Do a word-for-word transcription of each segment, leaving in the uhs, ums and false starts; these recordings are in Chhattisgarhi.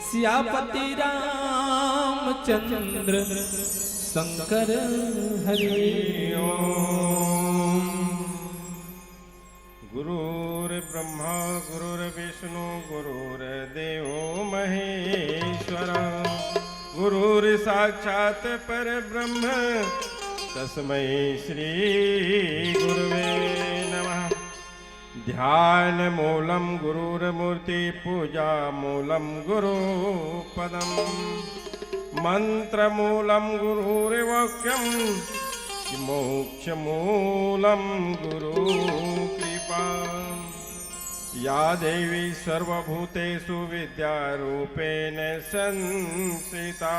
सियापति रामचंद्र शंकर हरि ओम। गुरुर्ब्रह्मा गुरुर्विष्णु गुरुर्देवो महेश्वर, गुरुर्साक्षात् परब्रह्म, तस्मै श्री गुरुवे नमः। ध्यान मूलं गुरुर्मूर्ति, पूजा मूलं गुरुपदम, मंत्र मूलं गुरुर्वाक्यम, मोक्ष मूलं गुरु कृपा। या देवी सर्वभूतेषु विद्यारूपेण संस्थिता,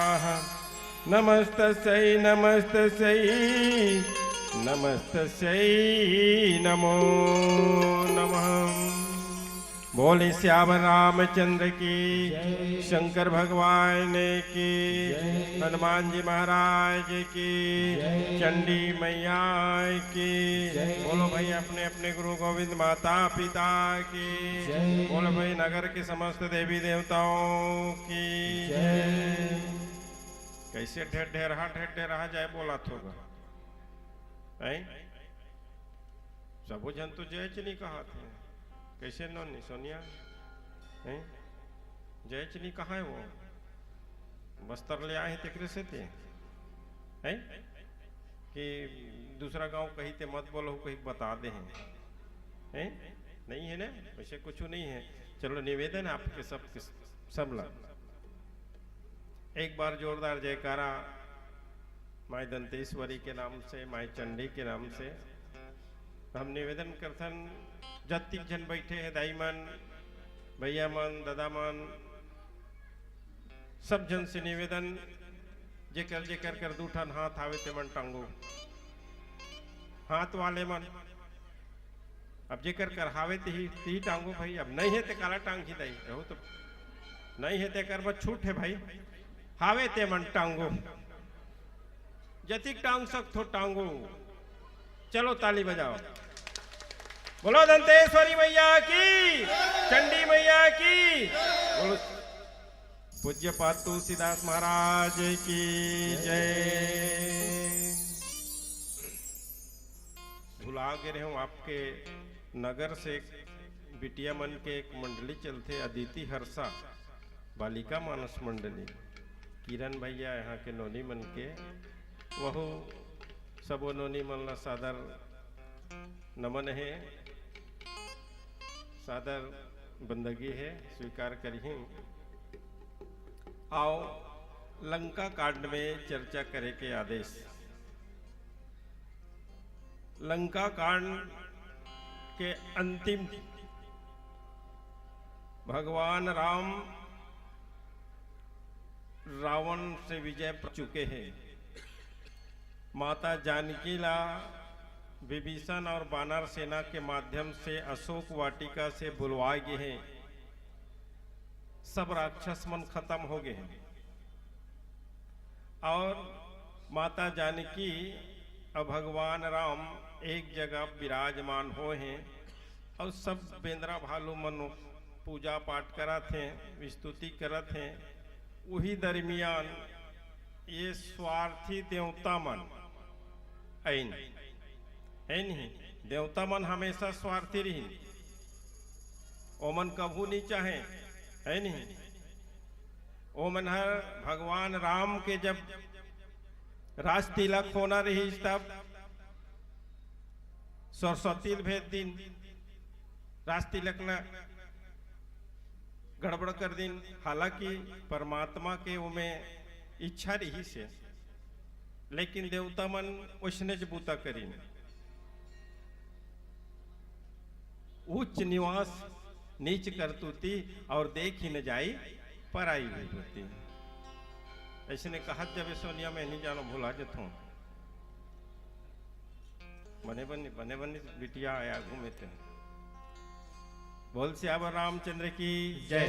नमस्तस्यै नमस्तस्यै नमस्तस्यै नमो नमः। बोले सियावर रामचंद्र की, शंकर भगवान की, हनुमान जी महाराज की, चंडी मैया की। बोलो भाई अपने अपने गुरु गोविंद माता पिता की। बोलो भाई नगर के समस्त देवी देवताओं की। कइसे ढेर ढेरहा, ढेर ढेरहा जय बोलत होगा, हैं? सबो झन तो जयच नहीं कहत हे। कइसे नोनी सोनिया, हैं? जयच नहीं कहा हे वो, बस्तर ले आए हे तेकरे सेती, हैं? कि दूसरा गांव कही ते मत बोलो, कही बता दे हे, हैं? नहीं हे ना, वइसे कुछु नहीं हे। चलो, निवेदन हे आपके सब, सब ला एक बार जोरदार जयकारा माई दंतेश्वरी के नाम से, माई चंडी के नाम से। हम निवेदन करथन, जतिक झन बइठे हे, दाई मन, भैया मन, दादा मन, सब झन से निवेदन, जेकर जेकर कर दू ठन हाथ हावे ते मन टांगो। हाथ वाले मन, अब जेकर कर हावे तेही, तेही टांगो भाई। अब नहीं हे ते काला टांगही दाई, एहू तो नहीं हे ते कर बर छूट हे भाई। हावे ते मन टांगो, जतिक टांग सकथो टांगो। चलो ताली बजाओ, बोलो दंतेश्वरी मैया की, चंडी मैया की, बोलो पूज्यपाद तुलसीदास महाराज की जय। भुला गे रहेंव, आपके नगर से बिटिया मन के एक मंडली चलथे, अदिति हर्षा बालिका मानस मंडली। किरण भैया यहाँ के नोनी मन के, वहू सबो नोनी मन ला सादर नमन हे, सादर बंदगी हे, स्वीकार करिहीं। आओ, लंका कांड में चर्चा करे के आदेश। लंका कांड के अंतिम, भगवान राम रावण से विजय पा चुके हे। माता जानकी ला विभीषण और बानर सेना के माध्यम से अशोक वाटिका से बुलवाए गे हे। सब राक्षस मन खत्म हो गे हे और माता जानकी और भगवान राम एक जगह विराजमान होए हे और सब बेंदरा भालू मन पूजा पाठ करत हे, स्तुति करत हे। उही दरमियान ये स्वार्थी देवता मन आइन, हे नहीं? देवता मन हमेशा स्वार्थी रहिन, ओमन कभू नहीं चाहे, हे नहीं? ओमन हर भगवान राम के जब राज तिलक होना रहिस तब सरस्वती ल भेज दिन, राज तिलक ल गड़बड़ कर दिन। हालांकि परमात्मा के ओमे इच्छा रहिस हे, लेकिन देवता मन ओइसनेच बूता करिन। उच्च निवास नीच करतूती, और देखि न जाई पराई विभूति। अइसने कहत जबे सोनिया, मैं नहीं जानो, भुला जथों। बने बने, बने बने बिटिया आया घूमे ते। बोल सियावर रामचंद्र की जय।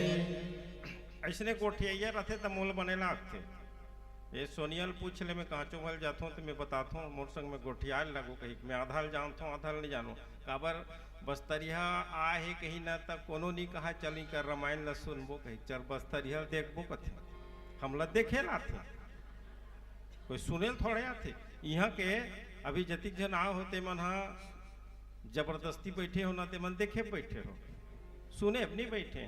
अइसने गोठियाइया रथे त मोल बने लागथे। ये सोनिया ल पूछ ले, मैं कांचो भल जाथों त मैं बताथों, मोर संग में गोठियाए ल लगो कही, मैं आधा ल जानथों, आधा ल नहीं जानों। काबर बस्तरिया आए हे कही ना, त कोनो नहीं कहा, चल इकर रामायण ल सुनबो कही, चल बस्तरिया ल देखबो कथे, हमला देखे ल आथे, कोई सुने ल थोड़े आथे। इहाँ के अभी जतिक झन आए हो ते मन हा जबरदस्ती बैठे हो ना, ते मन देखे बैठे हो, सुने अब नहीं बैठे।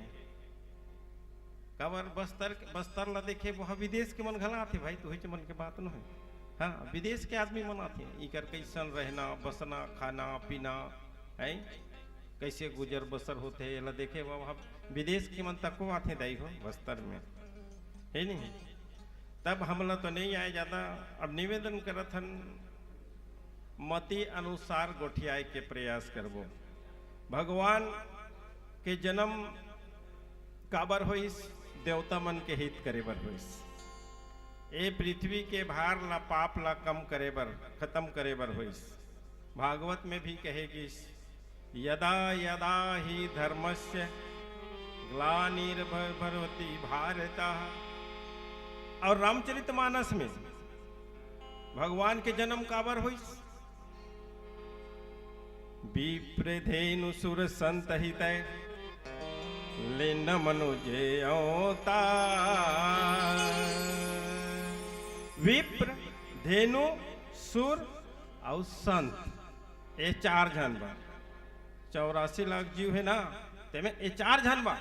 काबर बस्तर, बस्तर ला देखे, वहाँ विदेश के मन घला आथे भाई, तुहिच मन के बात नोहे। हाँ, विदेश के आदमी मन आथे, इकर कैसन रहना, बसना, खाना, पीना, हैं, कैसे गुजर बसर होथे, एला देखे बर वहाँ विदेश के मन तको आथे दाई हो बस्तर में, हे नहीं? तब हमला तो नहीं आए ज्यादा। अब निवेदन करत हन, मति अनुसार गोठियाए के प्रयास करबो। भगवान के जन्म काबर होइस? देवता मन के हित करे बर होइस। ए पृथ्वी के भार ला, पाप ला कम करे बर, खत्म करे बर होइस। भागवत में भी कहे गिस, "यदा यदा ही धर्मस्य ग्लानिर्भवति भारत।" और रामचरितमानस में भगवान के जन्म काबर होइस? विप्र धेनु सुर संत हितै, लीन मनुज अवतार। विप्र, धेनु, सुर अउ संत, ये चार झन बा। चौरासी लाख जीव हे ना, तेमे ये चार झन बा,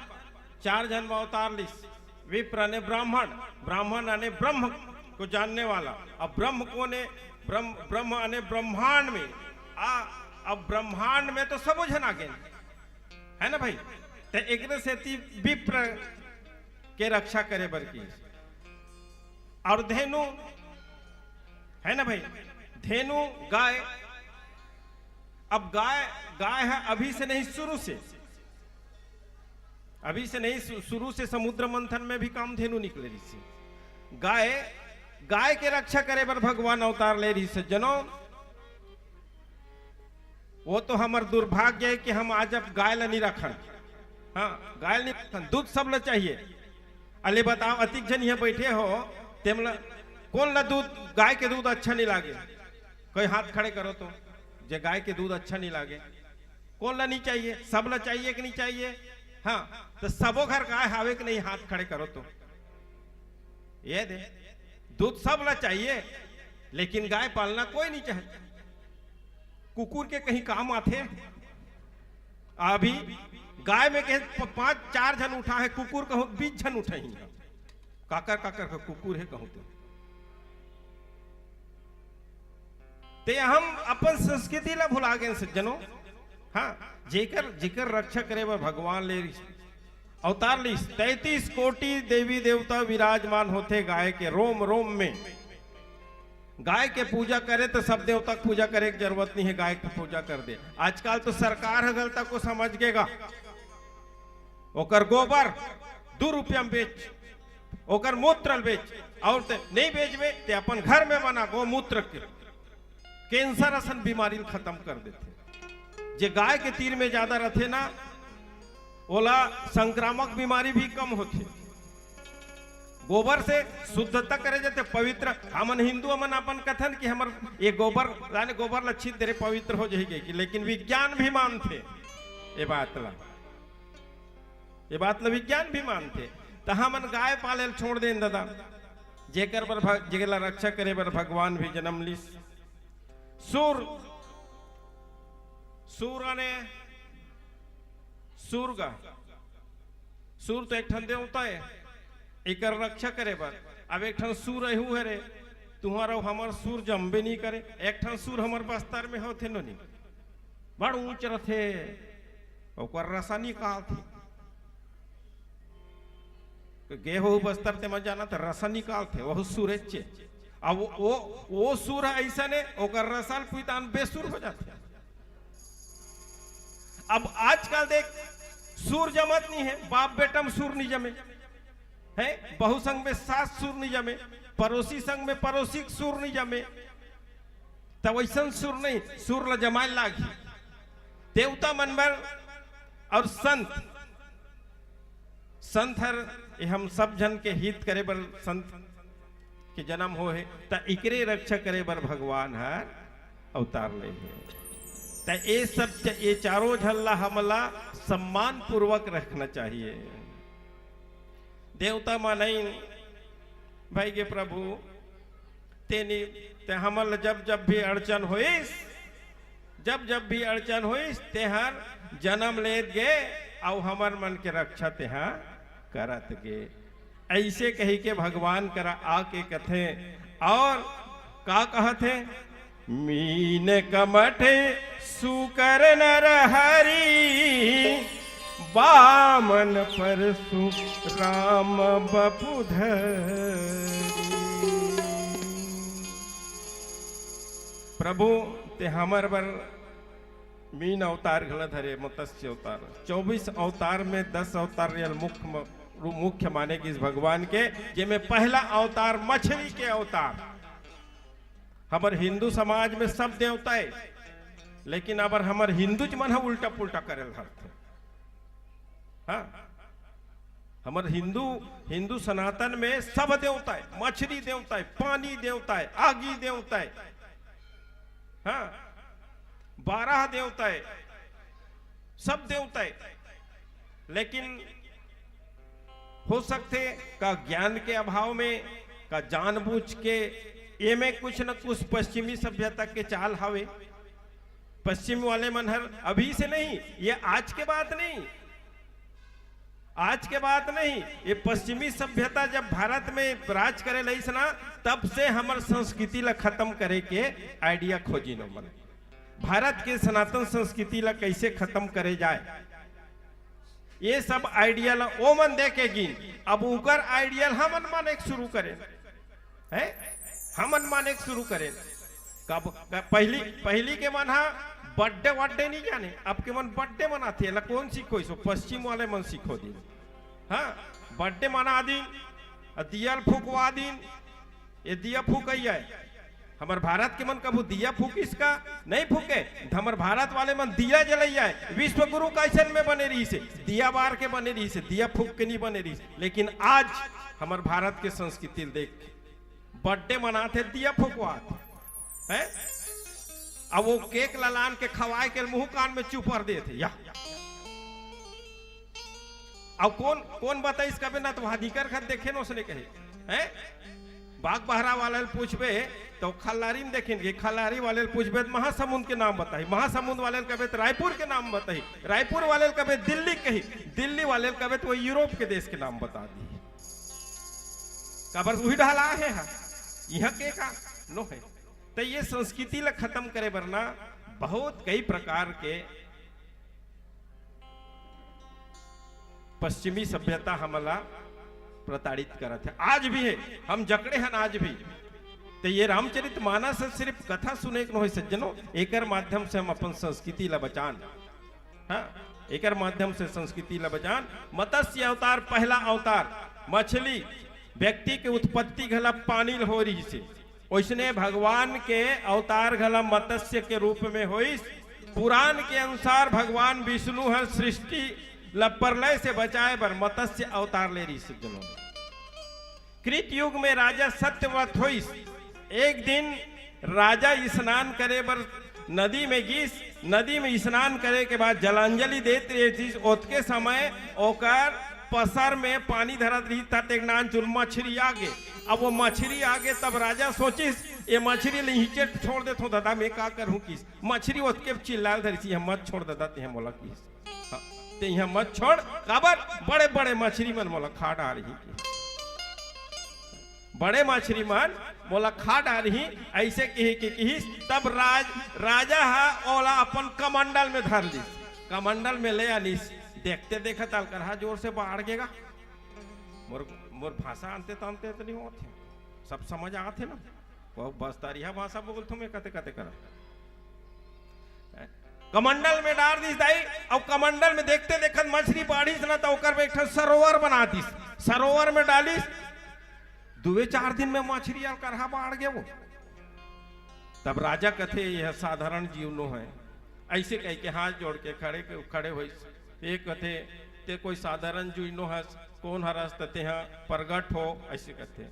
चार झन बा अवतार लिस। विप्र अने ब्राह्मण, ब्राह्मण अने ब्रह्म को जानने वाला। अब ब्रह्म कोन हे? ब्रह्म, ब्रह्म अने ब्रह्मांड में। आ, अब ब्रह्मांड में तो सबो झन आगे, है ना भाई? ते एकरे सेती विप्र के रक्षा करे बर की। और धेनु, है ना भाई, धेनु, गाय। अब गाय, गाय हे अभी से नहीं, शुरू से, अभी से नहीं, शु-, शुरू से समुद्र मंथन में भी कामधेनु निकले रहिस हे। गाय, गाय के रक्षा करे बर भगवान अवतार ले रहिस हे। जनो, वो तो हमर दुर्भाग्य हे कि हम आज अब गाय ला नहीं रखन। हाँ, गाय ला नहीं रखन, दूध सब ला चाहिए। अले बताओ, अतिक झन इहाँ बैठे हो, तेमला कोन ला दूध, गाय के दूध अच्छा नहीं लागे? कोई हाथ खड़े करो तो, जे गाय के दूध अच्छा नहीं लागे। कोन ला नहीं चाहिए? सब ला चाहिए कि नहीं चाहिए? हाँ, तो सबो घर गाय हावे कि नहीं, हाथ खड़े करो तो। ये दे, दूध सब ला चाहिए, लेकिन गाय पालना कोई नहीं चाहे। कुकुर के कहीं काम आथे? अभी गाय में के प-, पांच चार झन उठा हे, कुकुर कहूं बीस झन उठा ही। काकर काकर का कुकुर हे कहूं तो। ते हम अपन संस्कृति ला भुला गए सज्जनों। हाँ, जेकर, जेकर रक्षा करे बर भगवान ले अवतार लिस। तैंतीस कोटि देवी देवता विराजमान होथे गाय के रोम रोम में। गाय के पूजा करे तो सब देवता के पूजा करे के जरूरत नहीं हे, गाय के पूजा कर दे। आजकल तो सरकार ह गलता को समझ गेगा। ओकर गोबर दू रुपया में बेच, ओकर मूत्र ल बेच, और ते नहीं बेचबे ते अपन घर में बना गोमूत्र के। कैंसर असन बीमारी ल खत्म कर देथे। जे गाय के तीर में ज्यादा रथे ना, ओला संक्रामक बीमारी भी कम होथे। गोबर से शुद्धता करे जाथे, पवित्र। हमन हिंदू हमन अपन कथन कि हमर ये गोबर, लाने गोबर ला छीत दे रे, पवित्र हो जाही कि, लेकिन विज्ञान भी मानथे ये बात ला, ये बात ला विज्ञान भी मानथे। त हमन गाय पाले ल छोड़ देन दादा, जेकर बर भ-, जेला रक्षा करे बर भगवान भी जन्म लिस। सूर, सूर अने सूर गा, सूर तो एक ठन देवता हे, एकर रक्षा करे बर। अब एक ठन सूर अहू हरे, तुंहर अउ हमर सूर जमबे नहीं करे। एक ठन सूर हमर बस्तर में होथे नोनी, बड़ ऊंच रथे, ओकर रसा निकालथे। गे हो बस्तर ते म जाना त रसा निकालथे, वहू सूरेच हे। अब वो, वो, वो सूर अइसन हे, ओकर रसा ल पीथन बेसुर हो जाथे। अब आजकल देख, सूर जमत नहीं हे, बाप बेटा में सूर नहीं जमे, है बहू संग में सास सूर नहीं जमे, पड़ोसी संग में पड़ोसी के सूर नहीं जमे। त वैसन सूर नहीं, सूर ला जमाए लागही। देवता मन बर और संत, संत हर ये हम सब झन के हित करे बर संत के जन्म हो हे, त इकरे रक्षा करे बर भगवान हर अवतार ले हे। त ये सब च-, ये चारों झन ला हमला सम्मान पूर्वक रखना चाहिए। देवता मानइन भाई के प्रभु, तेनी ते हमन ल जब जब भी अड़चन होइस, जब जब भी अड़चन होइस, तेहर जन्म लेत गे, अउ हमर मन के रक्षा तेहा करत गे। ऐसे कही के भगवान करा आके कथे, और का कहत हे? मीन कमठ सुकर नर हरि, बामन परसु राम बपु धरि। प्रभु, ते हमर बर मीन अवतार घला धरे, मत्स्य अवतार। चौबीस अवतार में दस अवतार रियल मुख्य म-, रू-, मुख्य माने गिस भगवान के, जेमे पहला अवतार मछली के अवतार। हमर हिंदू समाज में सब देवता हे, लेकिन अबर हमर हिंदूच मन ह उल्टा पुल्टा करे ल धरथे। हाँ, हमर हिंदू, हिंदू सनातन में सब देवता हे, मछली देवता हे, पानी देवता हे, आगी देवता हे, हाँ, बारह देवता हे, सब देवता हे। लेकिन हो सकथे का ज्ञान के अभाव में का जानबूझ के एमे कुछ न कुछ पश्चिमी सभ्यता के चाल हवे। पश्चिम वाले मन हर अभी से नहीं, ये आज के बात नहीं, आज के बात नहीं। ये पश्चिमी सभ्यता जब भारत में राज करे लइस ना, तब से हमर संस्कृति ला खत्म करे के आइडिया खोजिन ओमन। भारत के सनातन संस्कृति ला कैसे खत्म करे जाए, ये सब आइडिया ला ओमन दे के गिन। अब उकर आइडिया ला हमन माने के शुरू करेन, हैं? हमन माने के शुरू करेन। कब, कब पहली, पहली के मन हा बर्थडे वर्डे नहीं जाने, अब के मन बर्थडे मनाथे, एला कौन सिखोइस? पश्चिम वाले मन सिखो दिन। हाँ, बर्थडे मना दिन, अउ दिया ल फुकवा दिन। ये दिया फूकइया है। हमर भारत के मन कभू दिया फूकिस का? नहीं फूके। हमर भारत वाले मन दिया जलइया है। विश्व गुरु कैसन में बने रहिस हे? दिया बार के बने रहिस हे, दिया फूक के नहीं बने रहिस। लेकिन आज हमर भारत के संस्कृति ल देख, बर्थडे मनाथे, दिया फुकवात है। अब वो केक ला लान के खवाए के मुंह कान में चुपर देथे या। अब कौन, कौन बताइस कबे ना, तो वहां दिकर खत देखे न उसने कहे, हैं? बाग बहरा वाले ल पूछबे तो खल्लारी में देखेंगे, खल्लारी वाले ल पूछबे तो महासमुंद के नाम बताही, महासमुंद वाले ल कबे तो रायपुर के नाम बताही, रायपुर वाले ल कबे दिल्ली कही, दिल्ली वाले ल कबे तो वो यूरोप के देश के नाम बता दी। काबर उही ढाला हे हा, यहाँ के का नो है। तो ये संस्कृति ला खत्म करे बर ना बहुत कई प्रकार के पश्चिमी सभ्यता हमला प्रताड़ित करत है, आज भी है। हम जकड़े हन आज भी। तो ये रामचरित मानस सिर्फ कथा सुने के नोहे सज्जनों, एकर माध्यम से हम अपन संस्कृति ला बचान। हाँ, एकर माध्यम से संस्कृति ला बचान। मत्स्य अवतार, पहला अवतार मछली, व्यक्ति के उत्पत्ति घला पानी ल हो रहिस हे। ओइसने भगवान के अवतार घला मत्स्य के रूप में होइस। पुराण के अनुसार भगवान विष्णु हर सृष्टि ल प्रलय से बचाए बर मत्स्य अवतार ले रहिस हे। कृत युग में राजा सत्यव्रत होइस। एक दिन राजा स्नान करे बर नदी में गिस। नदी में स्नान करे के बाद जलांजलि देत रहिस। ओतके समय ओकर पसर में पानी धरत रहिस, तत एक नान चुन मछरी आगे। अब वो मछरी आगे, तब राजा सोचिस, "ये मछरी ल इहिंचे छोड़ देथों ददा, मैं का करहूं?" किस मछरी ओतके चिल्लाए धरिस, "ये मत छोड़ ददा, ते मोला," किस। हाँ, "ते इहाँ मत छोड़, काबर बड़े-बड़े मछरी मन मोला खा डारही, बड़े मछरी मन मोला खा डारही," ऐसे कही के किहिस। तब राज, राजा हा ओला अपन कमंडल में धर लिस, कमंडल में ले आनिस। देखते देखत अलकरहा जोर से बाढ़ गेगा। मोर, मोर भाषा अंते तंते तो नहीं होत हे, सब समझ आत हे ना। वो बस्तरिया भाषा बोलथों मैं कते कते करा। कमंडल में डार दिस दाई, अउ कमंडल में देखते देखत मछरी बाढ़िस ना, त ओकर में एक ठन सरोवर बना दिस। सरोवर में डालिस, दुए चार दिन में मछरी अलकरहा बाढ़ गे वो। तब राजा कथे, "यह साधारण जीव नो है।" ऐसे कह के हाथ जोड़ के खड़े के, खड़े होइस। एक कथे, "ते कोई साधारण जीव नो हस, कौन हरस त तेहा प्रगट हो," ऐसे कथे।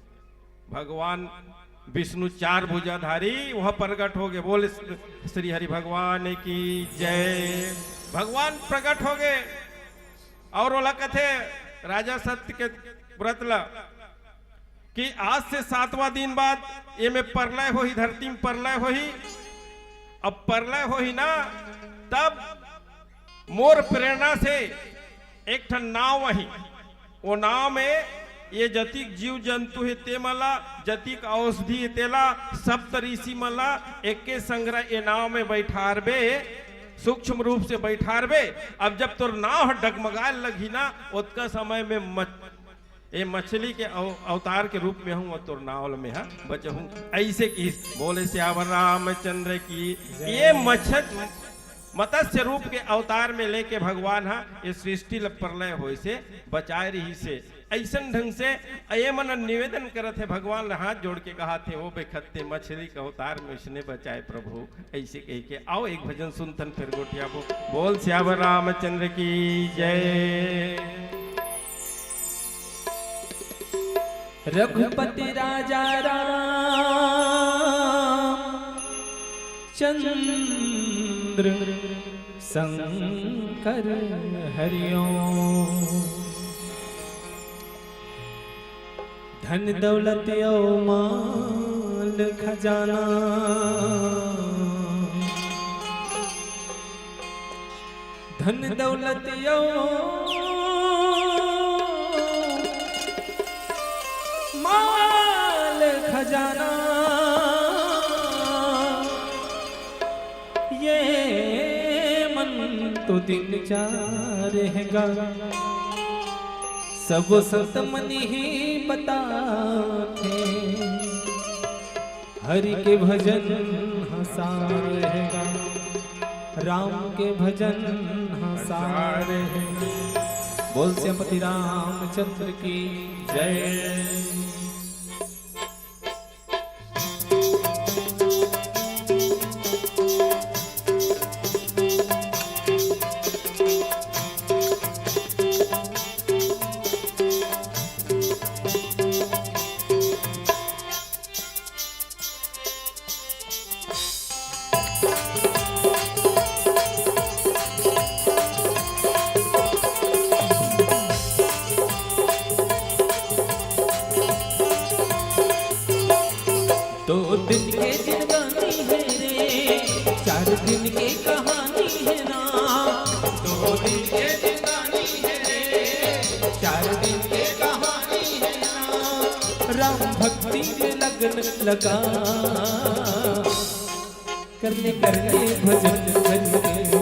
भगवान विष्णु चार भुजाधारी वह प्रगट हो गए। बोल श्री हरि भगवान की जय। भगवान प्रगट हो गए और ओला कथे राजा सत्य के व्रत ला कि आज से सातवां दिन बाद ये में प्रलय होही, धरती में प्रलय होही। अब प्रलय होही ना, तब मोर प्रेरणा से एक ठन नाव आही, वो नाव में ये जतिक जीव जंतु हे ते मन ला, जतिक औषधि हे तेला, सप्त ऋषि मन ला एके संघरा ये नाव में बैठारबे, सूक्ष्म रूप से बैठारबे। अब जब तोर नाव ह डगमगाए लगही ना, ओतका समय में मच-, ए मछली के अव-, अवतार के रूप में हूँ और तोर नाव ल में हा बचहूँ। ऐसे किहिस। बोले सियावर रामचंद्र की। ये मछ-, मत्स्य रूप के अवतार में लेके भगवान हा ये सृष्टि ल प्रलय होए से बचाए रहिस हे। ऐसन ढंग से ये मन निवेदन करत हे, भगवान ल हाथ जोड़ के कहत हे, "ओ बेखत्ते मछली के अवतार में उसने बचाए प्रभु।" ऐसे कह के आओ एक भजन सुनथन, फिर गोठियाबो। बोल सियावर रामचंद्र की जय। रघुपति राजा राम चंद्र शंकर हरिओम। धन दौलत अउ माल खजाना, धन दौलत अउ माल खजाना, ये मन तो दिन चार हैगा। सब संत मन ही बताथे, हरि के भजन ह सार हैगा, राम के भजन ह सार हैगा। बोल सियापति रामचंद्र की जय। दो दिन के जिंदगानी है रे, चार दिन के कहानी है ना। दो दिन के जिंदगानी है रे, चार दिन के कहानी है ना। राम भक्ति में लगन लगा, कर ले कर ले भजन हरि के,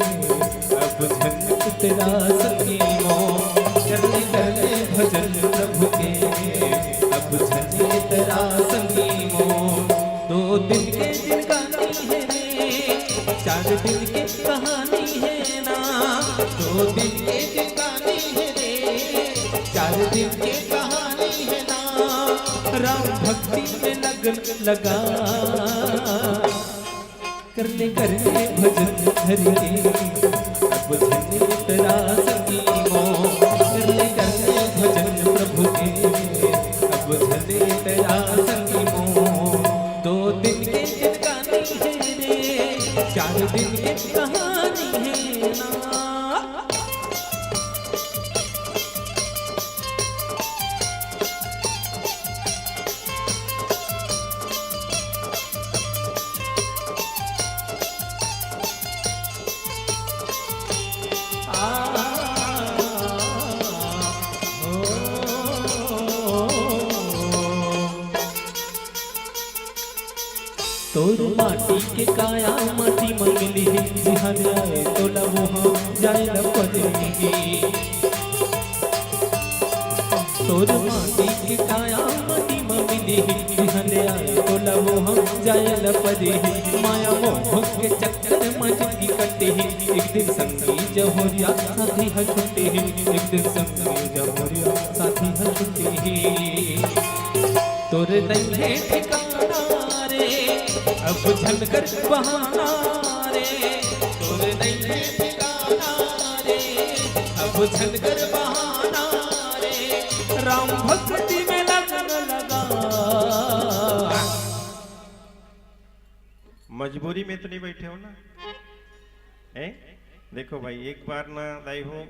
अब झन तेरा संगी मोर। कर ले कर ले भजन प्रभु के, अब झन तेरा संगी मोर। दो दिन के जिंदगानी है रे, चार दिन के कहानी है ना। दो दिन के जिंदगानी है रे, चार दिन के कहानी है ना। राम भक्ति में लगन लगा, कर ले कर ले भजन हरि के, अब झन तेरा संगी मोर। कर ले कर ले भजन प्रभु के, अब झन तेरा संगी मोर। दो दिन के जिंदगानी है रे, चार दिन के कहानी है ना। तोर माटी के काया माटी म मिलही, जिहां ले आए तोला उहां जाए ल परही। तोर माटी के काया माटी म मिलही, जिहां ले आए तोला उहां जाए ल परही। माया मोह के चक्कर म जिंदगी कटही, एक दिन संगी जहोरिया साथी ह छुटही, एक दिन संगी जहोरिया साथी ह छुटही। तोर नइहे ठिकाना रे, अब झन कर बहाना रे। तोर नइहे ठिकाना रे, अब झन कर बहाना रे। राम भक्ति में लगन लगा। मजबूरी में तो नहीं बैठे हो ना? हैं? देखो भाई, एक बार ना दाई हो,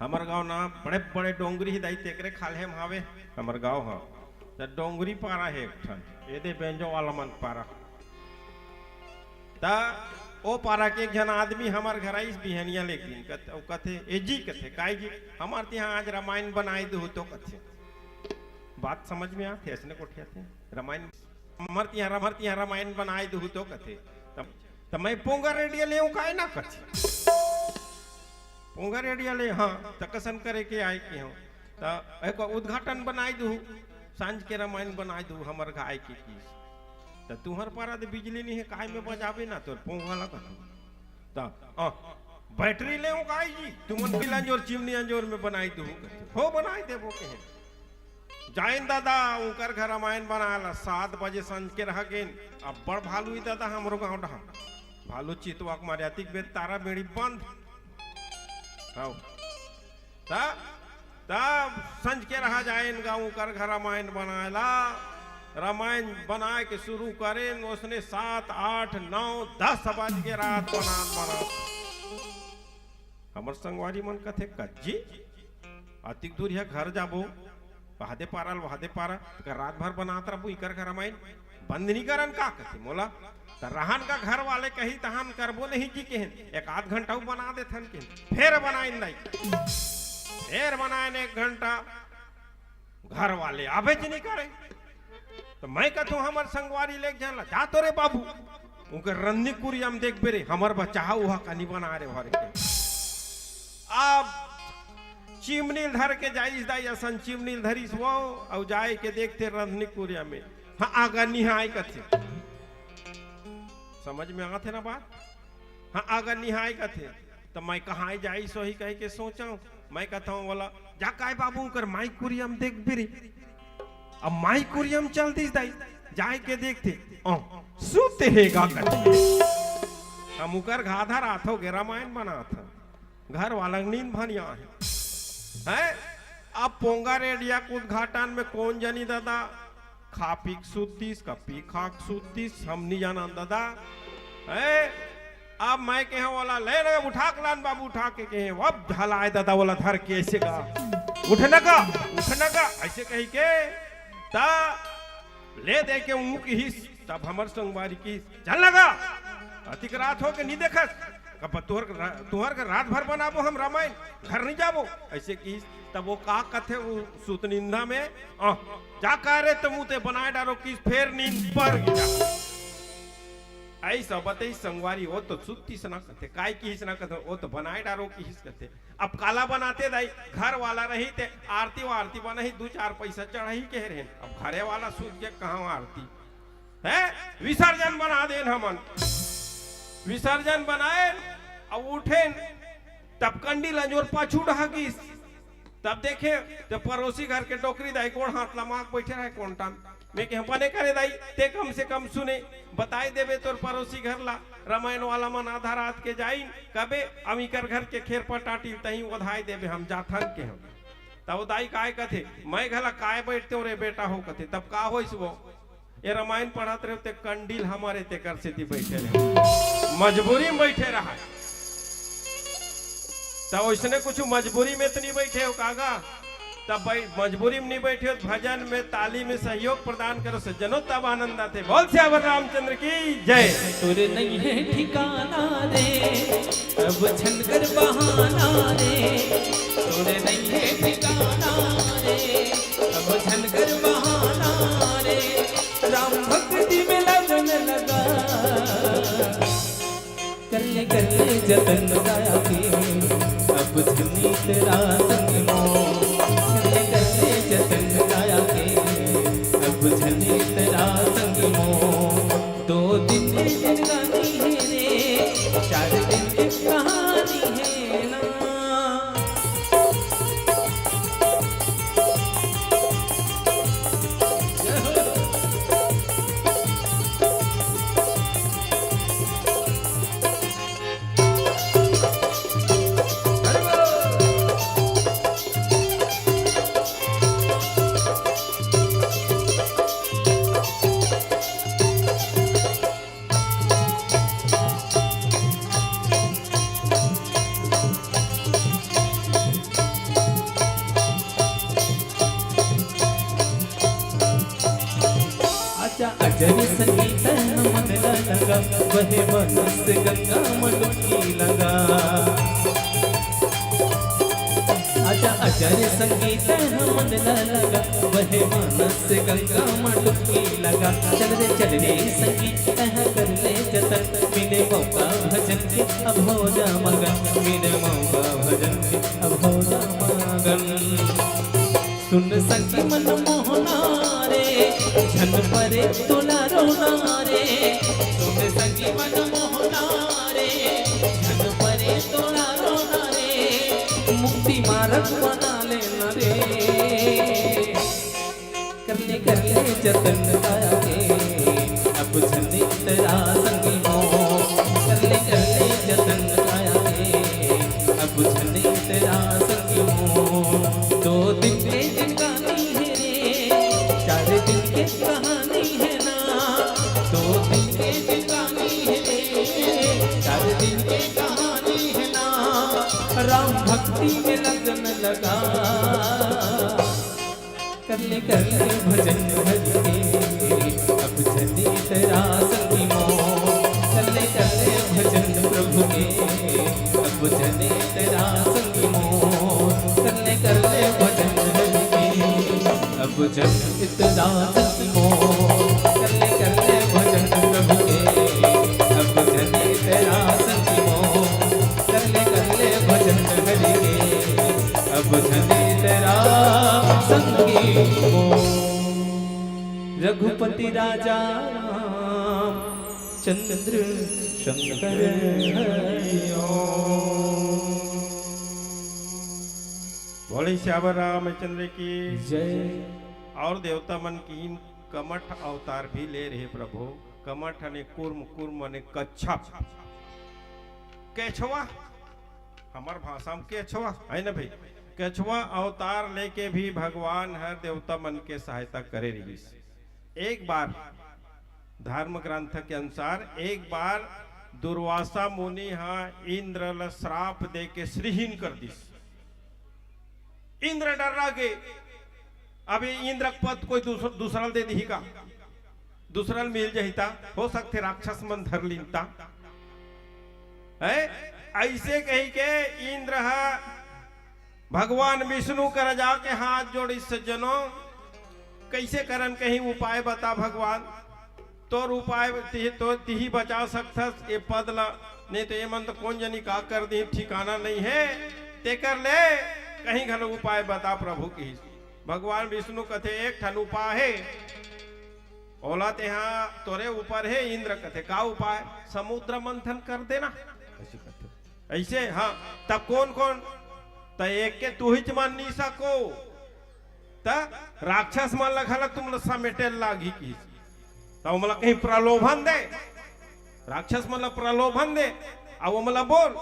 हमर गांव ना बड़े बड़े डोंगरी ही दाई, तेकरे खाल्हे म हावे हमर गांव ह। त डोंगरी पारा हे एक ठन, एदे बेंजो वाला मन पारा। त ओ पारा के एक झन आदमी हमर घर आइस बिहनिया ले एक दिन, कत-, ओ कथे, "ए जी," कथे, "काय जी?" "हमर तिहां आज रामायण बनाए दुहू तो," कथे। बात समझ में आथे, अइसने गोठियाथे। रामायण हमर तिहां, हमर तिहां रामायण बनाए दुहू तो कथे। त, त मैं पोंगा रेडिया लेहूं काय ना कथे। पोंगा रेडिया ले, हां, त कसन करे के आए के हों। त एक उद्घाटन बनाए दुहू, सांझ के रामायण बनाए दुहू, हमर घर आए के किस। त तुंहर पारा दे बिजली नहीं हे, काय में बजाबे ना तोर पोंगा ला कथे। त, अ, बैटरी लेहूं काय जी, तुमन बिल अंजोर चिमनी अंजोर में बनाए दुहू कथे। हो बनाए देबो कहे। जाएन दादा, उंकर घर रामायण बनाए ला सात बजे संझ के रह गेन। अब्बड़ भालू ही दादा हमरो गांव डहा। भालू चितवा के मारे अतिक बेर तारा बेड़ी बंद। हव। त, त संझ के रह जाएन गा उंकर घर रामायण बनाए ला। रामायण बनाए के शुरू करेन, ओसने सात, आठ, नौ, दस बज के रात बनात बनात। हमर संगवारी मन कथे, "कज्जी, अतिक दूरिहा घर जाबो, वहादे पारा ल वहादे पारा, त का रात भर बनात रबो इकर घर रामायण? बंद नी करन का कथे मोला? त रहन का घर वाले कही तहन करबो नहीं जी केहेन, एक आध घंटा अउ बना देथन केहेन। फेर बनाइन दाई, फेर बनाइन एक घंटा, घर वाले आबेच नी करे। त मैं कथों हमर संगवारी ले एक झन ला, जा तो रे बाबू, उंकर रंधनी कुरिया म देखबे रे, हमर बचाहा उहा का नी बना रे भर के। अब चिमनी ल धर के जाइस दाई, असन चिमनी ल धरिस वो, अउ जाय के देखथे रंधनी कुरिया में, हाँ, आगा निहाय कथे। समझ में आथे ना बात? हाँ, आगा निहाय कथे। त मैं कहाँ जाइस होही कहि के सोचंव। मैं कथंव बोला, जा काय बाबू उंकर माई कुरिया म देखबे रे। अब माई कुरिया म चल दिस दाई, जाय के देखथे, अ, सुते हे गा कथे। हम उंकर घाधर आथो गे रामायण बनाथो। घर वाला के नींद भनिया हे। हैं? अब पोंगा रेडिया के उद्घाटन में कोन जनी दादा खा पी के सुतिस, का पी खा के सुतिस, हम नी जानन दादा। हैं? अब मैं केहेंव ओला, ले रे, उठा के लान बाबू, उठा के केहेंव, अब ढलाय दादा ओला धर के अइसे गा, उठ न गा, उठ न गा, अइसे कहि के, त ले दे के ऊँह किहिस, तब हमर संगवारी किहिस, चल न गा, अतिक रात हो गे नी देखस, कब तुंहर, तुंहर के रात भर बनाबो हम रामायण, घर नी जाबो, अइसे किहिस। तब वो का कथे, वो सुतनिंदा में, अ, जा का रे, त मुँह ते बनाय डारो किहिस, फेर नींद पर गे। अइसा बतइस संगवारी, वो तो सुतिस ना कथे, काय किहिस ना कथे, वो तो बनाय डारो किहिस कथे। अब काला बनाते दाई, घर वाला रही ते आरती वारती बनही, दू चार पइसा चढ़ही केहे रहेन। अब घरे वाला सुत गे, कहाँ आरती? हैं? विसर्जन बना देन हमन। विसर्जन बनाएन, अब उठेन, तब कंडील अंजोर पाछू डहा गिस। तब देखे, त परोसी घर के डोकरी दाई गोड़ हाथ लमा के बइठे रहे कोंटा म। मैं केहेंव बने करे दाई, ते कम से कम सुने, बताय देबे तोर परोसी घर ला, रामायण वाला मन आधा रात के जाइन, कबे अमिकर घर के खेरपा टाटी तहीं ओधाय देबे, हम जाथन केहेंव। तब वो दाई काय कथे, मैं घला काय बइठतेंव रे बेटा हो कथे, तब का होइस वो? ए रामायण पढ़त रहेंव ते कंडील हमर हे तेकर सेती बइठे रहेंव। मजबूरी म बइठे रहय। त ओइसने कुछु मजबूरी में त नी बइठे हो का गा? तब भाई मजबूरी में नी बइठे हो, भजन में, ताली में सहयोग प्रदान करो, सज्जनों, तब आनंद आथे। बोल सियावर रामचंद्र की जय। तोरे नइ हे ठिकाना रे, अब झन कर बहाना रे। तोरे नइ हे ठिकाना रे, अब झन कर बहाना रे। राम भक्ति में लगन लगा। कर ले, कर ले जतन काया के, अब झन इतरा संग मोर। कर ले, कर ले जतन काया के, अब झन इतरा संग मोर। दो दिन के जिंदगानी हे रे, चार दिन के कहानी हे ना। आजा, आजा रे संगी तैं ह मन ला लगा, बहे मानस गंगा म डुबकी लगा। आजा, आजा रे संगी तैं ह मन ला लगा, बहे मानस गंगा म डुबकी लगा। चल रे, चल रे संगी तैं ह कर ले जतन, मिले मौका भजन के अब हो जा मगन, मिले मौका भजन के अब हो जा मगन। सुन संगी मन मोहना रे, झन परे तोला रोना रे। सुन संगी मन मोहना रे, झन परे तोला रोना रे। मुक्ति मारग बना लेना रे। कर ले, कर ले जतन काया के, अब झन इतरा संगी मोर। कर ले, कर ले जतन काया के, अब झन इतरा संगी मोर। दो दिन के जिंदगानी हे रे, चार दिन के कहानी हे ना। दो दिन के जिंदगानी हे रे, चार दिन के कहानी हे ना। राम भक्ति में लगन लगा। कर कर ले भजन हरि के, अब झने तेरा संगी मोर। कर ले, कर ले भजन प्रभु के, अब झने तेरा संगी मोर। कर ले, कर ले भजन हरि के, अब झने तेरा संगी मोर। कर ले, कर ले भजन प्रभु के, अब झने तेरा संगी मोर। कर ले, कर ले भजन हरि के, अब झने तेरा संगी मोर। रघुपति राजा रामचंद्र शंकर हरि ओम। बोले सियावर रामचंद्र की जय। और देवता मन किहिन कमठ अवतार भी ले रहे प्रभु। कमठ ने कूर्म, कूर्म ने कच्छप, केछवा, हमर भाषा में केछवा है ना भाई। केछवा अवतार लेके भी भगवान हर देवता मन के सहायता करे रहिस। एक बार धर्म ग्रंथ के अनुसार एक बार दुर्वासा मुनि हा इंद्र ल श्राप दे के श्रीहीन कर दिस। इंद्र डर्रा गे। अब ये इंद्र के पद कोई दूसर, दूसरा ल दे दिही का? दूसरा ल मिल जही ता, हो सकथे राक्षस मन धर लीन ता। है? ऐसे कही के इंद्र हा भगवान विष्णु कर जाके हाथ जोड़िस, सज्जनों, कैसे करन, कहीं उपाय बता भगवान। तोर उपाय तिही, तो तिही बचा सकथस ए पद ला, नहीं तो ये मन तो कौन जनी का कर दिही, ठिकाना नहीं है। तेकर ले कहीं घलो उपाय बता प्रभु किहिस। भगवान विष्णु कथे, एक ठन उपाय हे, ओला तेहा तोरे ऊपर हे। इंद्र कथे, का उपाय? समुद्र मंथन कर देना। ऐसे कथे। ऐसे, हाँ। तब कौन कौन? त एक के तुहिच मान नहीं सको, त राक्षस मन ला घला तुम ला समेटे लागही किहिस। त ओमला कहीं प्रलोभन दे, राक्षस मन ला प्रलोभन दे, अउ ओमला बोल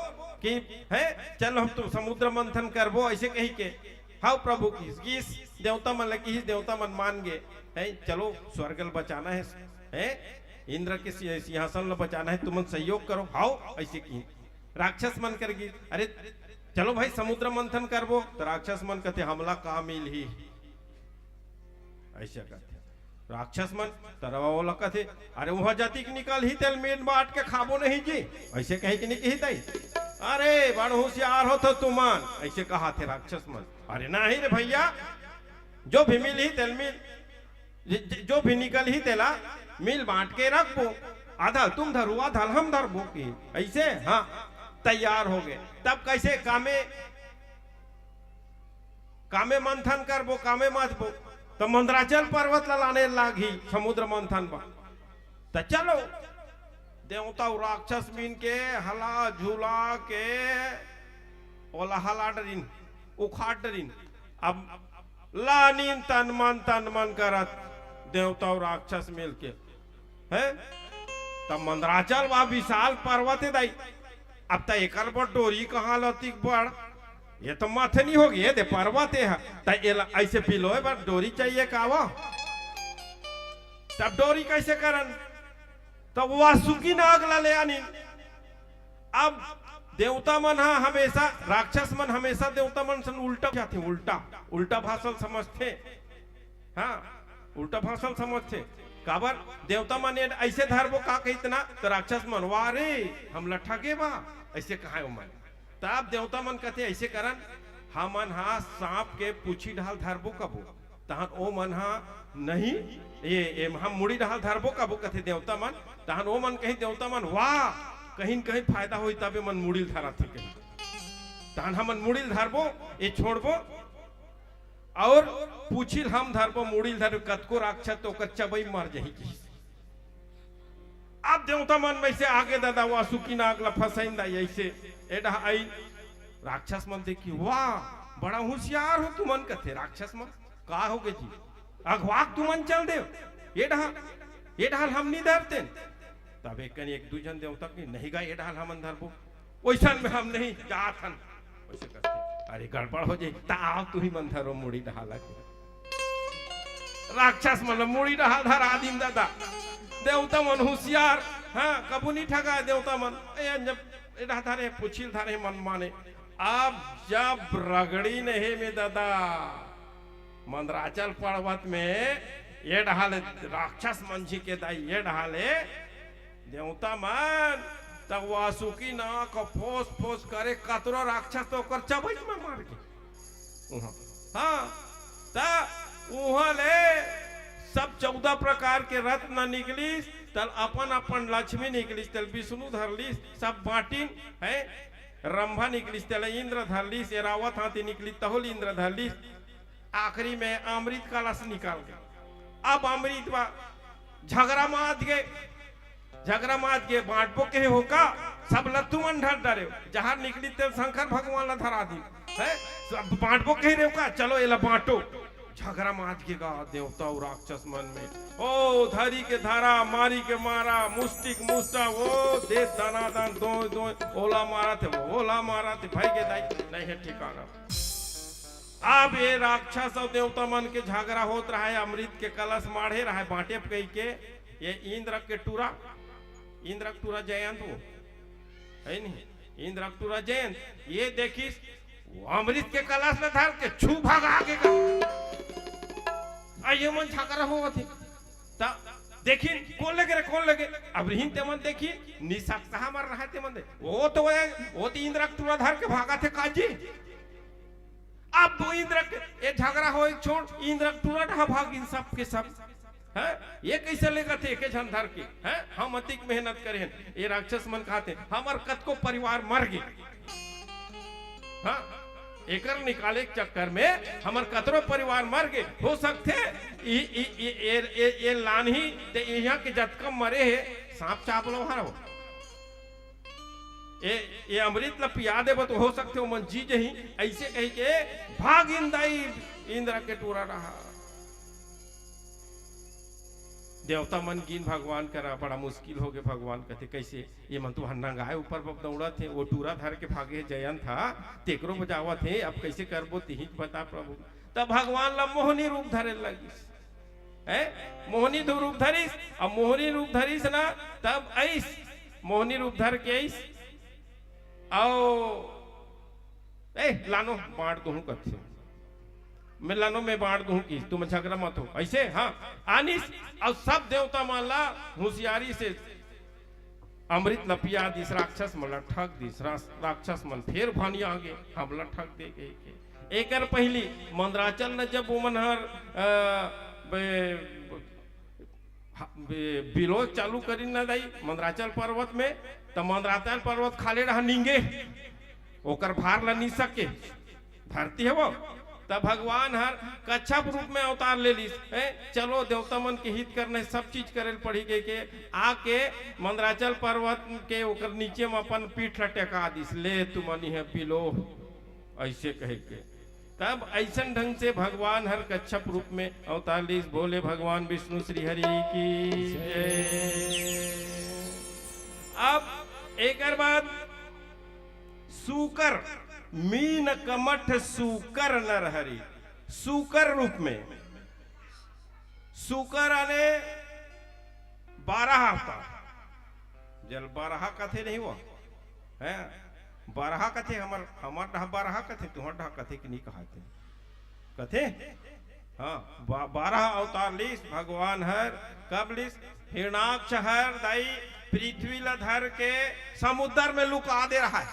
कि, है, चल हम तुम समुद्र मंथन करबो, ऐसे कही के। हाव प्रभु किहिस, किहिस देवता मन ला, किहिस देवता मन मान गे, है, चलो स्वर्ग ल बचाना है, है, इंद्र के सि-, सिंहासन ल बचाना है, तुमन सहयोग करो, हाव, ऐसे किहिस। राक्षस मन कर गिस, अरे चलो भाई समुद्र मंथन करबो, त राक्षस मन कथे, हमला का मिलही, ऐसे कथे। राक्षस मन तरवा ओला कथे, अरे उहाँ जतिक निकलही तेल मीट बांट के खाबो नहीं जी, ऐसे कही के नहीं कही तई। अरे बड़ होशियार हो तो तुमन, ऐसे कहा थे राक्षस मन। अरे नहीं रे भैया, जो भी मिलही तेल मिल, ज-, ज-, जो भी निकलही तेला मिल बांट के रखबो, आधा तुम धरू, आधा हम धरबो की। ऐसे, हाँ, तैयार हो गए। तब कैसे कामे, कामे मंथन करबो, कामे मथबो, त मंदराचल पर्वत ला लाने लागही समुद्र मंथन बर। त चलो, देवता अउ राक्षस मिल के हला झुला के ओला हला डरिन, उखाड़ डरिन। अब लानिन तन मन, तन मन करत देवता अउ राक्षस मिल के, हैं? तब मंदराचल वा विशाल पर्वत हे दाई। अब त एकर बर डोरी कहाँ लतिक बड़? ये तो मथनी हो गई, ये दे पर्वत हे। त एला ऐसे पिलोय बर डोरी चाहिए का वो? तब डोरी कैसे करन? तब वासुकी नाग ला ले आनिन। अब देवता मन हा हमेशा, राक्षस मन हमेशा देवता मन सन उल्टा जाथे, उल्टा, उल्टा भाषा ल समझथे। हाँ, उल्टा भाषा ल समझथे। काबर देवता मन ये ऐसे धरबो का कहितना, त राक्षस मन, "वाह रे, हमला ठगे बा," ऐसे कहाय ओमन। तब देवता मन कथे, "ऐसे करन, हमन हा सांप के पूछी ढाल धरबो कबो।" तहन ओ मन हा, "नहीं, ये, ये हम मुड़ी डहाल धरबो कबो," कथे देवता मन। तहन ओ मन कही देवता मन, "वाह, कहीं न कहीं फायदा होई तबे मन मुड़ी ल धरत हे," कही। तहन हमन मुड़ी ल धरबो, ये छोड़बो, और पूछी ल हम धरबो, मुड़ी ल धरबो, कतको राक्षस तो ओकर चबई मर जाही किहिस। अब देवता मन में से आगे दादा वासुकी नाग ला फंसाइन दा ऐसे, ए डहा आई। राक्षस मन देखी, "वाह, बड़ा होशियार हो तुमन," कथे राक्षस मन। "का हो गे जी? अघवाक तुमन चल देव, ए डहा, ए डहाल हम नहीं धरते।" तब एक कनी एक दू झन देवता की, "नहीं गा, ए डहाल हमन धरबो।" "ओइसन में हम नहीं जात हन।" ओइसे करके, "अरे गड़बड़ हो जाई, त आओ तुही मन धरो मुड़ी डहाल के।" राक्षस मन मुड़ी डहाल धरा दिन दादा। देवता मन होशियार, हाँ, कबू नहीं ठगा देवता मन। ए, जब ए डहा धरे, पूछी ल धरे मन माने। अब जब रगड़ी नहीं में दादा, मंदराचल पर्वत में ये डहा ले राक्षस मन झिके दाई, ये डहा ले देवता मन, त वासुकी नांव के फोस फोस करे, कतरो राक्षस तो ओकर चबई में मर गे। उहाँ, हाँ, त उहाँ ले सब चौदह प्रकार के रत्न निकलिस, तल अपन अपन लक्ष्मी निकलिस, तल विष्णु धर लिस, सब बांटिन, है, रंभा निकलिस, तल इंद्र धर लिस, एरावत हाथी निकलिस, तहो ल इंद्र धर लिस। आखिरी में अमृत कलश निकल गे। अब अमृत बा, झगरा मात गे, झगरा मात गे, बांटबो कहे हो का, सब ल तुमन ढर डरेव, जहर निकलिस तेला शंकर भगवान ल धरा दिस, है, सब बांटबो कहे रेव का, चलो एला बांटो। झगरा मात गे गा देवता अउ राक्षस मन में, ओ धरी के धरा, मारी के मारा, मुस्टिक मुस्टा, ओ दे दनादन, दोय दोय, ओला मारत हे, ओला मारत हे, भई गे दाई, नहीं हे ठिकाना। अब ये राक्षस अउ देवता मन के झगरा होत रहय, अमृत के कलश माढ़े रहय, बांटे कहिके, ये इंद्र के टूरा, इंद्र के टूरा जयंत वो, है नहीं? इंद्र के टूरा जयंत, ये देखिस, वो अमृत के कलश ल धर के छू भगा के गा। आ ये मन झगरा होवत हे। त देखिन, कोन लगे रे, कोन लगे? अब रिहिन ते मन देखिन, निसक्ता हमर रहय ते मन दे। वो तो, वो, वो तो इंद्र के टूरा धर के भागत हे काजी। अब वो इंद्र के, ये झगरा होय छोड़, इंद्र के टूरा डहा भागिन सब के सब। हैं? ये कइसे लेगथे एके झन धर के? हैं? हम अतिक मेहनत करे हन। ये राक्षस मन कहत हे, हमर कतको परिवार मर गे। हाँ? एकर निकाले के चक्कर में हमर कतरो परिवार मर गे। हो सकथे, ई, ई, ई, ए, ए, ए लानही, ते इहाँ के जतका मरे हे, सांप चाप लो हरो। ए, ए अमृत ल पिया देबो तो हो सकथे ओमन जी जही, अइसे कहिके भागिन दाई इंद्र के टूरा डहा। देवता मन गिन भगवान करा, बड़ा मुस्किल होगे। भगवान कथे, कइसे? ये मन तो हन्ना गाय ऊपर ब-, दौड़त हे, वो टूरा धर के भागे हे जयंत हा, तेकरो बजावत हे, अब कइसे करबो, तिही बता प्रभु। तब भगवान ला मोहनी रूप धरे लगिस। हैं? मोहनी धु-, रूप धरिस, अब मोहनी रूप धरिस ना, तब अइस, मोहनी रूप धर के अइस, अउ, ए, लानो, बांट दूहूं कथे। मैं लानो, मैं बांट दूहूं कि तुम झगरा मत हो। अइसे, हाँ, आनिस, अउ सब देवता मन ला हुसियारी से अमृत ल पिया दिस, राक्षस मन ल ठग दिस, रास-, राक्षस मन फेर भनिया गे, हमला ठग दे कहिके। एकर पहिली मंदराचल न जब ओमन हर, अ, बे-, ह-, बे-, बिलो चालू करिन न दाई, मंदराचल पर्वत में, त मंदराचल पर्वत खाल्हे डहा निंगे, ओकर भार ल नी सके। धरती हे वो। तब भगवान हर कच्छप रूप में अवतार ले लिस। ए, चलो, देवता मन के हित करना हे, सब चीज करे ल पड़ही कहिके आके मंदराचल पर्वत के ओकर नीचे में अपन पीठ ल टेका दिस। ले तुमन इहाँ बिलो, अइसे कहिके। तब अइसन ढंग से भगवान हर कच्छप रूप में अवतार लिस। बोले भगवान विष्णु श्री हरि की जय। अब एकर बाद सूकर, मीन कमठ सूकर नरहरि, सूकर रूप में, सूकर आने बारह अवतार, जेला बारह कथे नहीं वो, हैं? बारह कथे, हमर, हमर डहा बारह कथे, तुहर डहा कथे कि नहीं कहथे? कथे? हाँ, बा-, बारह अवतार लिस भगवान हर। कब लिस? हिरणाक्ष हर दाई पृथ्वी ला धर के समुद्र में लुका दे रहय।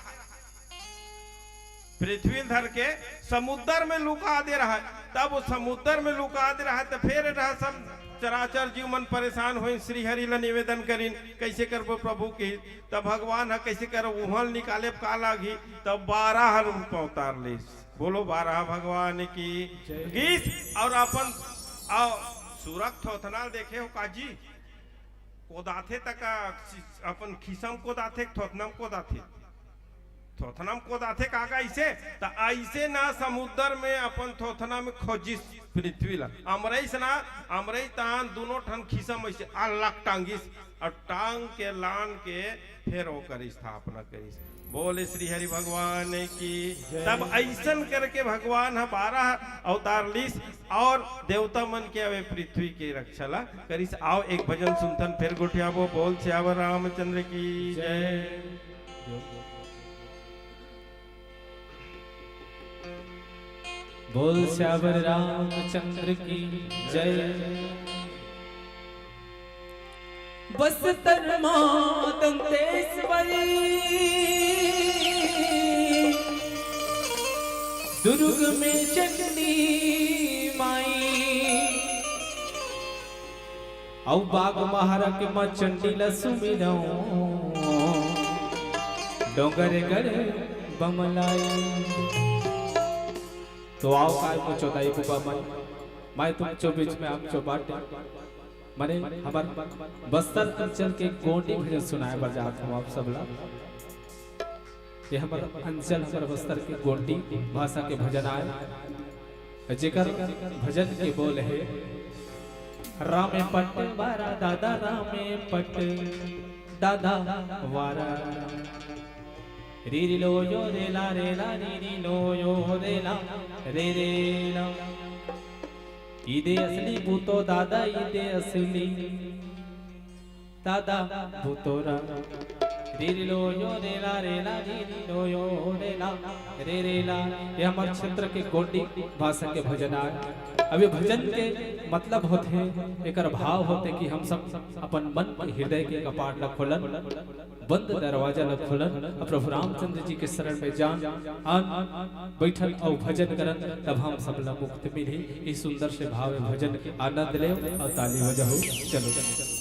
पृथ्वी ला धर के समुद्र में लुका दे रहय। तब वो समुद्र में लुका दे रहय, त फेर रहा सब चराचर जीव मन परेशान होइन, श्री हरि ला निवेदन करिन, कइसे करबो प्रभु की? तब भगवान ह कइसे करबो, उहाँ ल निकाले का लागही? तब बारह रूप अवतार लिस। बोलो बारह भगवान की जय। गिस अउ अपन, अउ सूरा के थोथना ल देखे हो काजी? कोदाथे त का अपन खिसा म कोदाथे, थोथना म कोदाथे? थोथना म कोदाथे का गा अइसे? त अइसे ना समुद्र में अपन थोथना में खोजिस पृथ्वी ला। अमरइस ना, अमरइस तान दुनों ठन खिसा म अइसे अलग टांगिस अउ टांग के लान के फेर ओकर स्थापना करिस। बोले श्री हरि भगवान की। जय। तब अइसन करके भगवान ह बारह अवतार लिस अउ देवता मन के अवे पृथ्वी के रक्षा ला करिस। आओ एक भजन सुनथन, फेर गोठियाबो। बोल सियावर रामचंद्र की जय। जय। बोल सियावर रामचंद्र की जय। बस्तर माँ दंतेश्वरी, दुर्ग में चंडी माई, अउ बाघ महारा के माँ चंडी ला सुमिरंव, डोंगरगढ़ बमलाई। तो आओ काय को चौथाई बुबा मन, मैं तुम चो बीच में आप चो बाटे। मने हमर बस्तर अंचल के गोंडी भजन सुनाए बर जात हूँ आप सब ला। ये हमर अंचल, हमर बस्तर के गोंडी भाषा के भजन आय, जेकर भजन के बोल हे, रामे पट वारा दादा, रामे पट दादा वारा। रीरी लो यो रेला रेला, रीरी लो यो रेला, रे रेला। ईदे असली बूतो दादा, ईदे असली दादा बूतोरा। रीरी लो यो रेला रेला, रीरी लो यो रेला, रे रेला। ये हमर क्षेत्र के गोंडी भाषा के भजन आय। अब ये भजन के मतलब होथे, एकर भाव होथे कि हम सब अपन मन के, हृदय के कपाट ला खोलन, बंद दरवाजा ला खोलन, अउ प्रभु रामचंद्र जी के शरण में जान, आन, बैठन अउ भजन करन, तब हम सब ला मुक्ति मिलही। इस सुंदर से भाव भजन के आनंद लेव अउ ताली बजाहू। चलो।